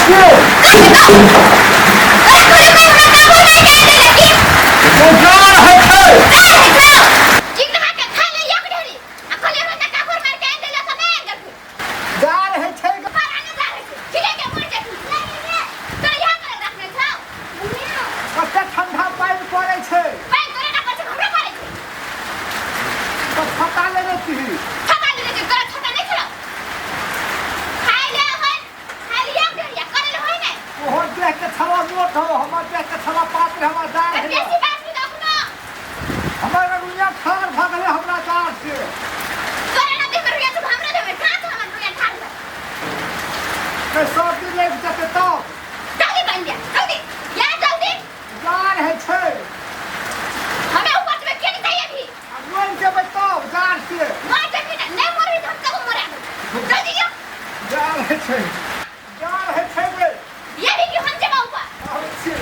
छियै। ओ जाड़ होइ छै। जाड़ होइ छै। कते ठंडा पानि पड़ै छै। तऽ छता लेने छी? ओहो देख के छला मोट हो, हमर देख के छला पातर। हमर दाढ़ है, हमर रुइया ठाढ़ भऽ गेलै हमरा दाढ़ से। के सर्दी लागि जेतै तब। जाड़ होइ छै। आ मरि जेबै तब जाड़ से। जाड़ होइ छै, जाड़ होइ छै गे। आबै छियै।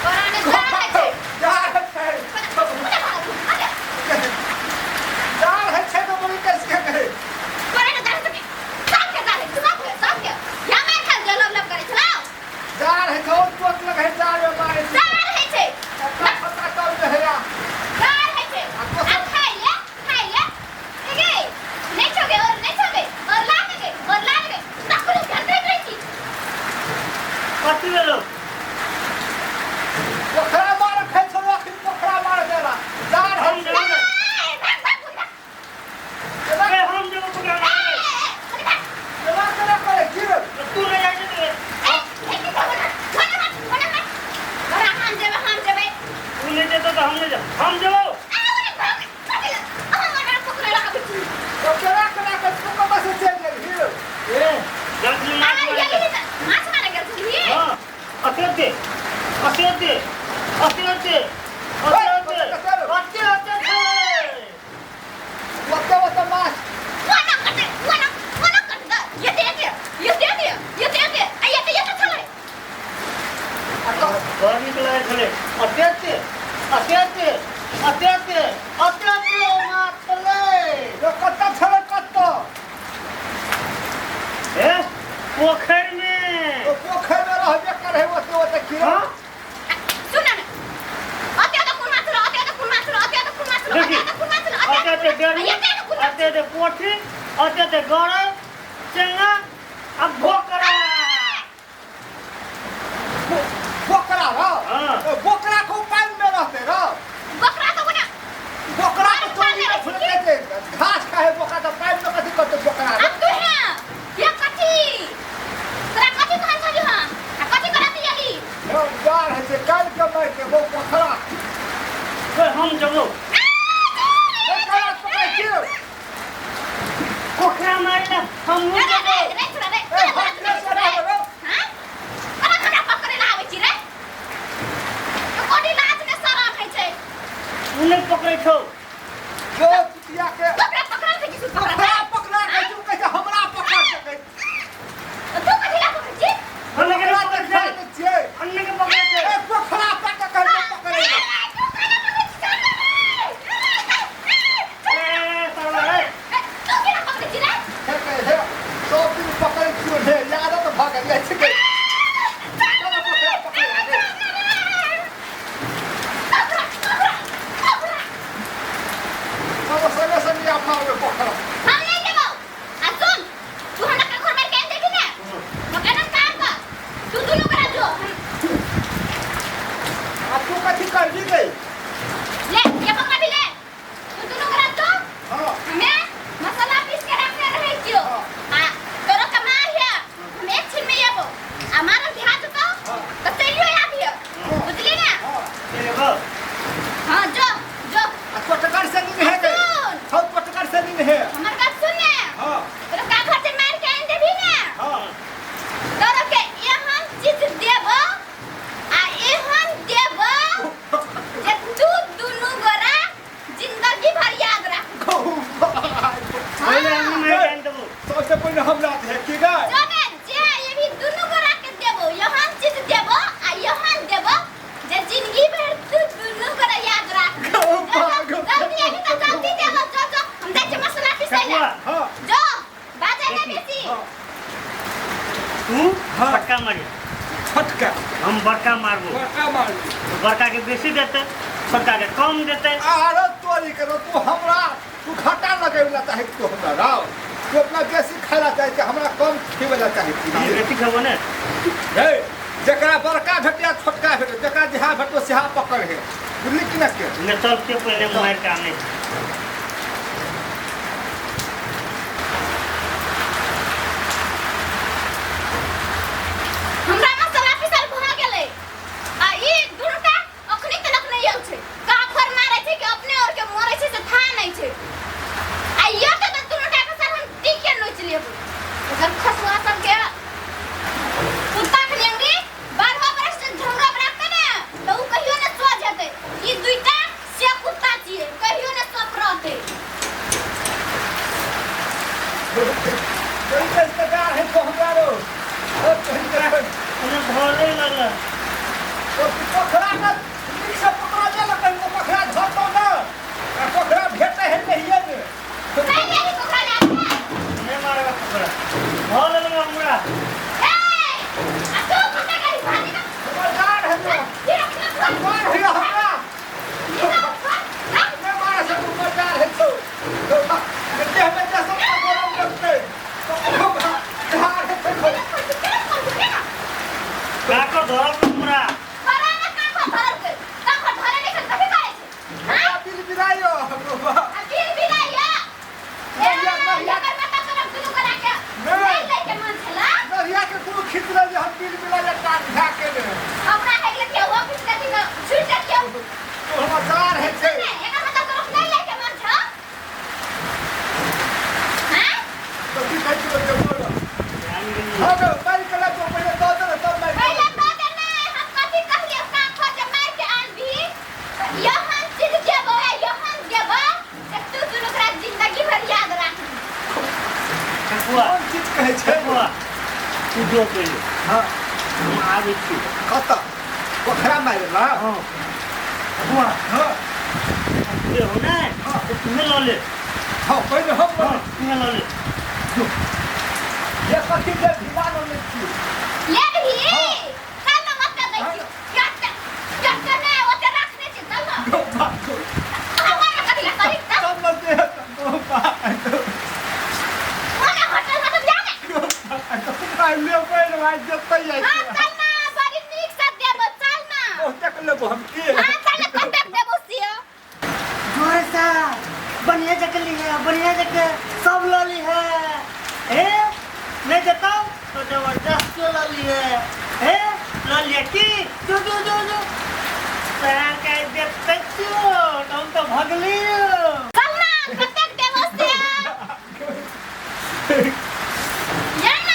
जाड़ होइ छै, जाड़ होइ छै तऽ बड़ी कसके गै। जाड़ होइ छै और चोट लगै है जाड़ में मारै छै। अपना पता चल जे हैया। कथी भेलो? पोखरा मार खाइ छौ अखन, पोखरा मार देला जाड़ हम होइ छै। जेबो ने। केना ए, हम जेबो पोखरा मारे। केना केना करै छी रे? तू नहि जाइ छै। तू नहि जेतो तऽ हम नहि जेबो, हम जेबो। तो केना केना के तू कतऽ से चलि गेलही? ए, जल्दी माछ मारे। हाँ, अते अते अते अते अते अते अते अते अते अते। ओते ओते माछ? आ तो बड़ नीक लगै छलै। अते अते अते अते अते अते अते अते माछ छलै। यो कतऽ छलै, कतऽ? ए, पोखरिमे। ओ पोखरि मे रहबे करै ओते ओते कीड़ा। हाँ। देखी, अते अते डेढ़ी, अते अते पोठी, अते अते गरई, चेंगा आ भोकरा। बोकरा रह? हाँ। ओ बोकरा को पानि मे रहते रह? बोकरा के चोरी में छुलके छै, घास खाए है बोकरा, तऽ पानि मे कथी करतै बोकरा रे? यौ, यार है से काल्हि के मारि के वो पोखरा। ओए, हम जबो। ए, करा पकड़ै छियै। पोखरा मारे हम जबो। ए, हाथ में से रहबै रौ। तू नहि पकड़ै छौ। जो चुतिया के पोखरा पकड़ा के तू कहै छै हमरा पकड़ सकै। अन्ने के पोखरा पकड़ै तऽ छै। खाइ दै छियै। अन्ने के पकड़ै छै। ए, पोखरा पकड़ के पकड़ै छै। ए सरवा, ए। हे हे, सब दिन पकड़ै छियौ हे, आदत भऽ गेल छै के। चलो पोखरा पकड़ रे। हम बड़का मारबो। बड़का मारबो। बड़का के बेसी देते, छोटका के कम देते। आरो तोरी करो तू हमरा, तू घाटा लगेला चाहे तू हमरा राव, तू अपना बेसी खाला चाहे छै, हमरा कम खेवेला चाहे छी। हम बेसी खेबो ने। हे जकरा बड़का भेटिया छोटका भेटो, जकरा जहाँ भेटो सेहा पकड़ हे, बुझली कि ना के? ने चल के पहले मार के आने। हमरा मसाला पिसल भऽ गेलै आ ई दुनूटा अखनी तलक नहि आयल छै। काफर मारै छै कि अपने और के मरै छै से था नहि छै। आ यो तऽ दुनूटा के सर हम टीके नोचि लेबै। एकर खसुआ सबके कुत्ता के लेंगी 12 बरस से झंगड़ा राखते ने तऽ उ कहियो ने सो जेतै। ई दुईटा से कुत्ता छियै, कहियो ने सप रहतै। कोई रिश्तेदार है तो हमरा रो। ओ उन्हें धरे लगल। ओ पोखरा का नीक से पकड़ा जा कहीं पोखरा धरतो ना, आ पोखरा भेटे है नहिए ने। नहीं नहीं पोखरा ले नहीं मारेगा पोखरा। धर लगल हमरा। ए आ तू कुत्ता गाड़ी भागी ना। समझदार है तो। ये रखना मार है हमरा। नहीं मारे से समझदार है तो। तो देह में जैसा गरम करते तो धार है तो। काको धरल हमरा। बिल बिलाइयो नरिया के कोनो खींच ले जे हम बिल बिलाइयो टांग घा के ने। तो समझदार है छै। तो की कहै छियै जे बोलो। हां तो मारि के तो पहिले दऽ दे तब मारि। जिंदगी भर याद राखी। ठकुआ कोन चीज कहै छै? ठकुआ तू जो पहिले। हां हम आबै छी। कतऽ? पोखरा मारि ला। हां ठकुआ। हां जे हो ने हां तो तुम्हें लऽ ले। हां पहिले हम हां तुम्हें लऽ ले। जो ये कथी जे ढीला न लै छी। ले भी चल न मत दै छी। चट चट ने ओते राखने छी चल न। हमरा कथी ला करी चल। सब मत दे तो बा ओने होटल में तो जा ने। तो ले पहिले भाई जतै जाइ हां छी। चल न बड़ी नीक से देबो चल न। ओतेक लेबो हम की? हां चल न कतेक देबो से। जोरे सा बढ़िया जगह ली है, बढ़िया जगह सब लऽ ली है। ए नहीं देता तो जबरदस्त लऽ ली है। ए लऽ लिया की जो जो जो जो पैर के देखते छियो हम तो भगली। चल न कतेक देबो से। या न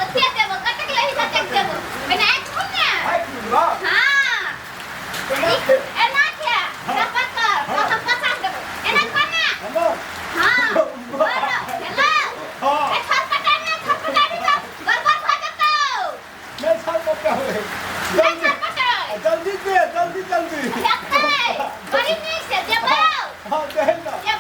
ओते देबो कतेक लेही ततेक देबो। पहिने आइ छौ ने। आइ बा। हां एना के सपत कर तो हम 50 देबो। एना कर ने। हां बोलो हेलो। हां ए छटपटा ने छटपटा भी तो गड़बड़ भऽ जेतौ। नहीं छटपटा होय। नहीं छटपटा। जल्दी दे, जल्दी जल्दी। हेतै बड़ी नीक से देबौ। हां दे ना। देबौ।